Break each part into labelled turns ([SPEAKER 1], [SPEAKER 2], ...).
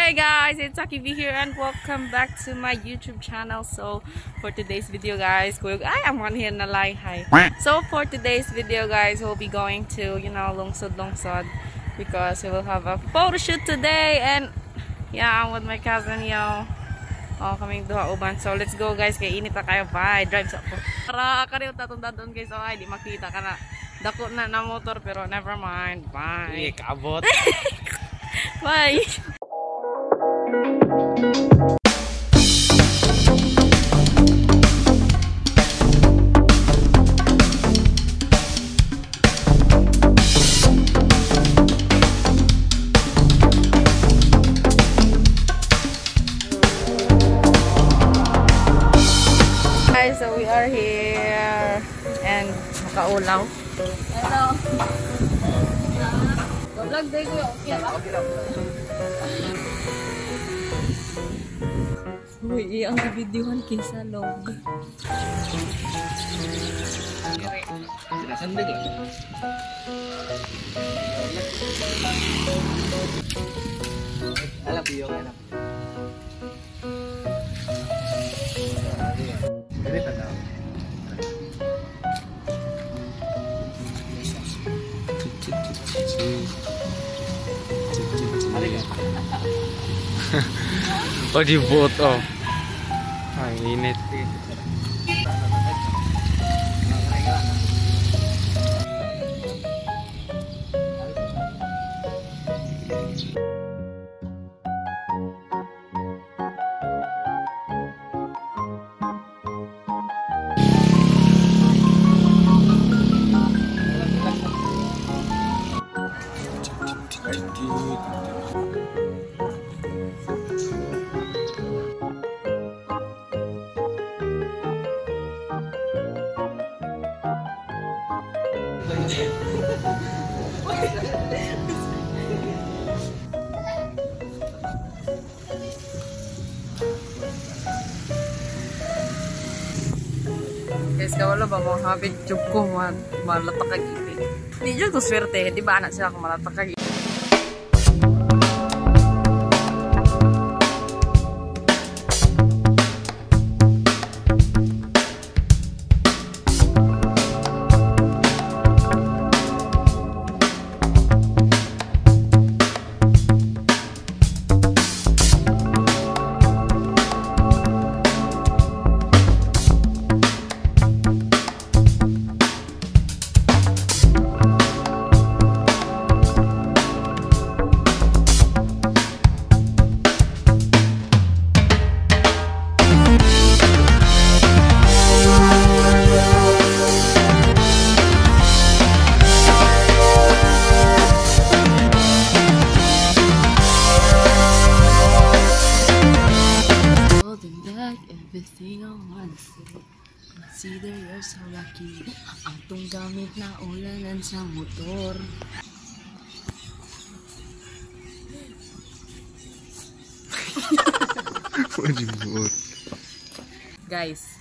[SPEAKER 1] Hey guys, it's Aki V here and welcome back to my YouTube channel. So for today's video guys, ay, I'm on here na lie. Hi. So for today's video guys, we'll be going to, Lungsod Lungsod because we will have a photo shoot today, and yeah, I'm with my cousin, yo. Oh, kaming duha uban. So let's go guys, kay init na kayo. Bye. Drive sa ako. Para kariyo tatong dadon guys. Oh, ay, di makita ka na. Dako na na motor pero never mind. Bye.
[SPEAKER 2] Eh, kaabot.
[SPEAKER 1] Bye. Guys, so we are here and makaulaw. Hello. Vlog day ko, okay ba? Uy, ang videohan kaysa log.
[SPEAKER 2] Sinasandag lang. Alam yung alam. Ganito na.
[SPEAKER 3] Oh, di boat, oh. Ang init.
[SPEAKER 1] Guys, kawala ba mo habit jug ko malatakag ipin. Di jud ko swerte, di ba anak sila kung malatakag. Everything I wanna see. Consider you're so lucky. Atong gamit na ulanan sa motor. Guys,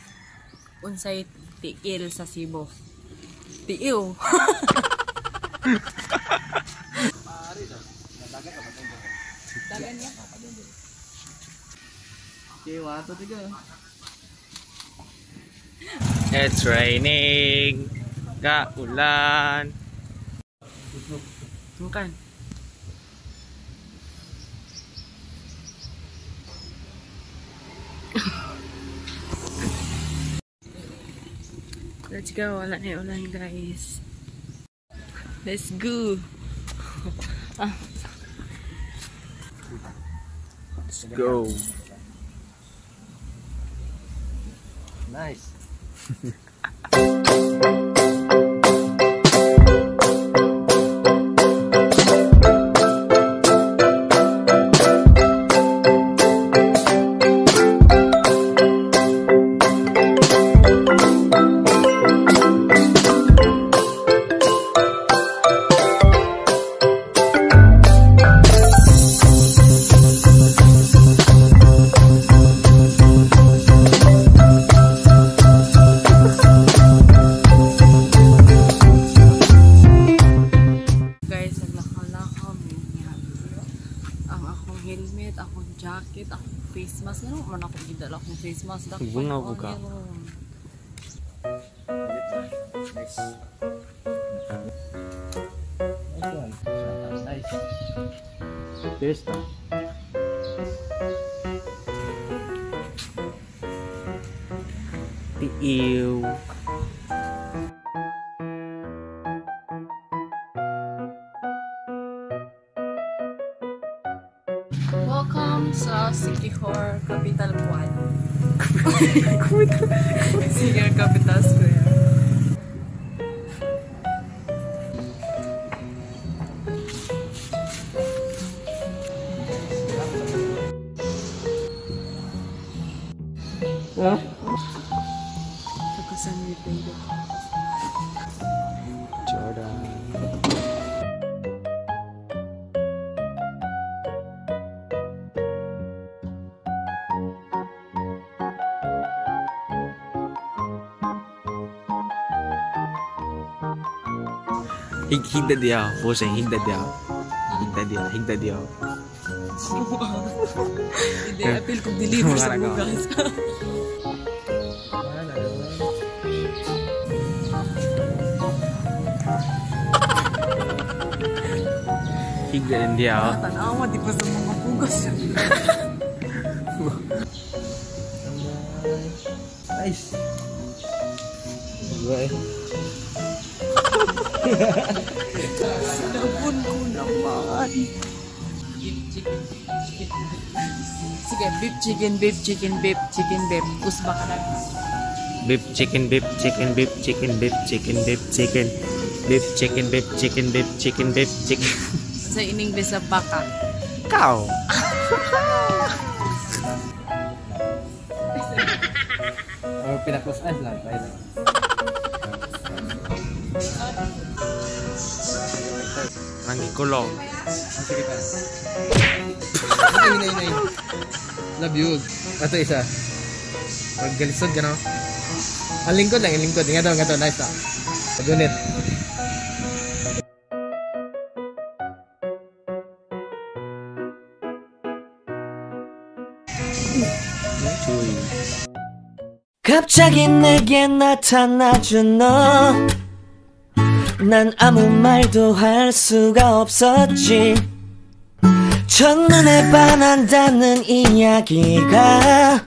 [SPEAKER 1] unsay tiil sa Cebu? Tiil. Dagan niya.
[SPEAKER 2] Okay, 1, 2, 3, go.
[SPEAKER 3] It's raining. Kaulan.
[SPEAKER 1] Bukan. Let's go. Wala na ulan, guys. Let's go.
[SPEAKER 3] Let's go.
[SPEAKER 2] Nice.
[SPEAKER 1] Ang akong helmet, akong jacket, akong face mask. Ano man ako gidala akong face mask. Dakpan
[SPEAKER 3] Bunga
[SPEAKER 1] ko
[SPEAKER 3] buga.
[SPEAKER 1] ron.
[SPEAKER 2] Nice. Nice one. Nice.
[SPEAKER 3] Cheers ta. Tiiw.
[SPEAKER 1] Welcome sa Siquijor Capital Quad. Siquijor Capital Square.
[SPEAKER 3] Huh?
[SPEAKER 1] Focus on your baby.
[SPEAKER 3] Jordan. Higda diya, Jose, higda diya. Higda diya, higda diya.
[SPEAKER 1] Hindi, appeal kong deliver sa bugas.
[SPEAKER 3] Higda din diya.
[SPEAKER 1] Tanawa, di ba sa mga bugas?
[SPEAKER 2] Nice. Diba eh?
[SPEAKER 1] Sinabon ko naman. Beef chicken, chicken. Sige, beef chicken, beef chicken, beef chicken, beef. Usba ka na.
[SPEAKER 3] Beef chicken, beef chicken, beef chicken, beef chicken, beef chicken. Beef chicken, beef chicken, beef chicken, beef chicken.
[SPEAKER 1] Sa in English sa baka.
[SPEAKER 3] Cow.
[SPEAKER 2] Or pinaklos eyes lang. Try lang.
[SPEAKER 3] Nangikulong.
[SPEAKER 2] Sige pa. Ay, nay, nay. Love you. Ito isa. Paggalisod ka, no? Ang lingkod lang, ang lingkod. Nga daw, nice ah. Pagunit.
[SPEAKER 3] Chuy.
[SPEAKER 4] 갑자기 내게 나타나준 너. 난 아무 말도 할 수가 없었지. 첫눈에 반한다는 이야기가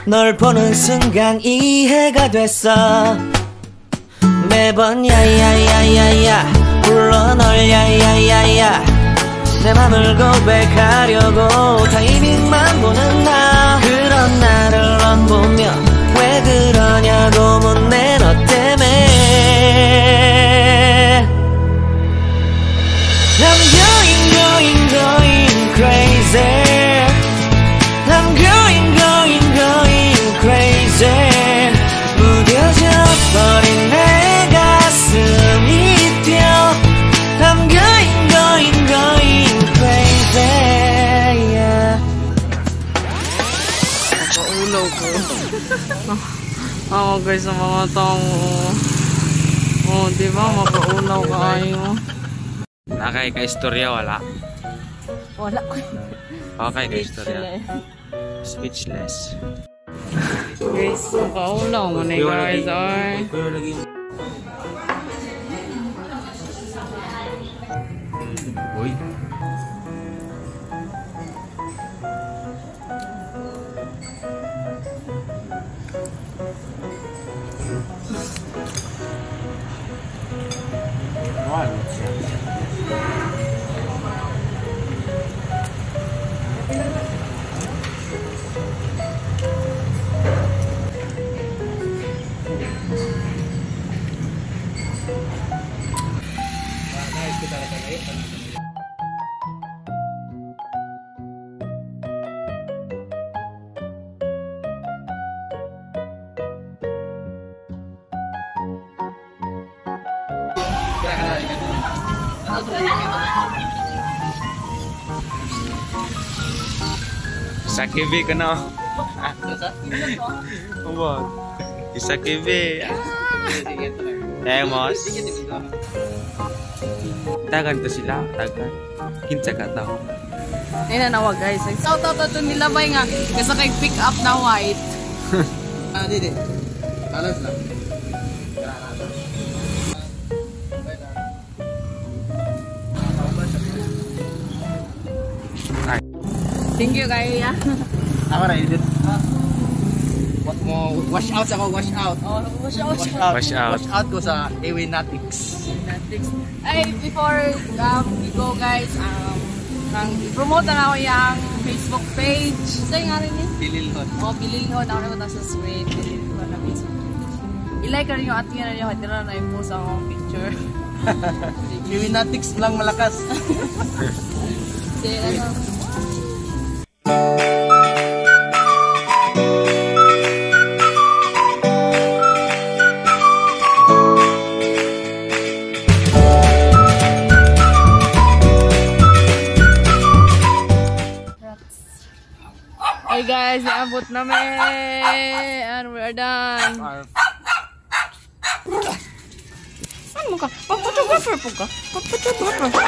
[SPEAKER 4] 널 보는 순간 이해가 됐어. 매번 야야야야야 불러 널 야야야야 내 맘을 고백하려고 타이밍만 보는 나. 그런 나를 넌 보며 왜 그러냐고 묻네 너 때문에. I'm going going going crazy. I'm going going going crazy. 무뎌져 버린 내 가슴이 뛰어. I'm going going going crazy. Yeah.
[SPEAKER 1] Paulo ko. Ako guys, sa mga tao. Oh, di ba? Mapaulaw kaayo.
[SPEAKER 3] Nakay ka istorya wala.
[SPEAKER 1] Wala ko.
[SPEAKER 3] Okay ka istorya. Speechless.
[SPEAKER 1] Guys, mapaulaw mo na guys. Ay.
[SPEAKER 3] Uy. Sa kibi ka na. What? Isa kibi. Emos. Tagan to sila, tagan. Kinsa ka tao.
[SPEAKER 1] Ayun na nawag, guys. Shout out to nilabay nga. Kasi kay pick up na white.
[SPEAKER 2] Ah, di, di. Balance lang.
[SPEAKER 1] Thank you kayo, ya.
[SPEAKER 2] Ako ra edit. Mo wash out ako, wash out.
[SPEAKER 1] Oh, wash out.
[SPEAKER 2] Wash out.
[SPEAKER 3] Wash out.
[SPEAKER 2] Wash out ko sa Awinatics.
[SPEAKER 1] Netflix. Ay, before we go, guys, ang promote na ako yung Facebook page. Sa'yo nga rin eh.
[SPEAKER 2] Pililhon.
[SPEAKER 1] Oh, bililhon. Ako naman sa sweet. Bililhon na Facebook page. I-like rin yung ating na rin. Tira na i-post akong picture.
[SPEAKER 2] Awinatics lang malakas.
[SPEAKER 1] Sige, ano. Hey guys, naabot namin and we are done. Ano mo ka? Pa-photographer po ka? Pa-photographer.